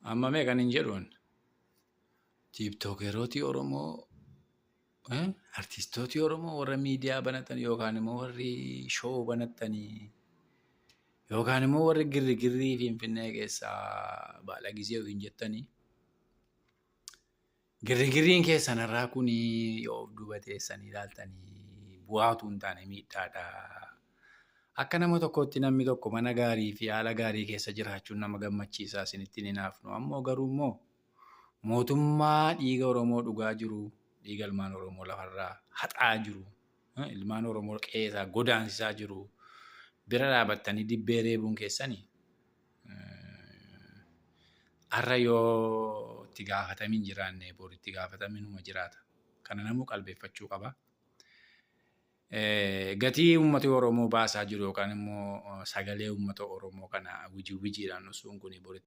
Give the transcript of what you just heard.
Amma mee kan hin jedhuun tiiktookerooti Oromoo, artistooti Oromoo warra miidiyaa banatan yookaan immoo warri showuu banatanii yookaan immoo warri girrigirrii Finfinnee keessaa baala gizee ofiin jettanii, girrigirriin keessan irraa kun yoo of duuba teessanii ilaaltanii bu'aa utuu hin taane miidhaadha. Akka nama tokkootti namni tokko mana gaarii fi haala gaarii keessa jiraachuun nama gammachiisa, isinitti hin hinaafnu. Ammoo garuu immoo mootummaa dhiiga Oromoo dhugaa jiru, dhiiga ilmaan Oromoo lafarraa haxaa jiru, ilmaan Oromoo qe'ee isaa godaansisaa jiru bira dhaabattanii dibbee reebuun keessanii har'a yoo itti gaafatamiin jiraanne bor itti gaafataminuma jiraata. Kana namuu qalbeeffachuu qaba. Gatii uummati Oromoo baasaa jiru yookaan immoo sagalee uummata Oromoo kana wiji wijiidhaan dhoksuun kun boritti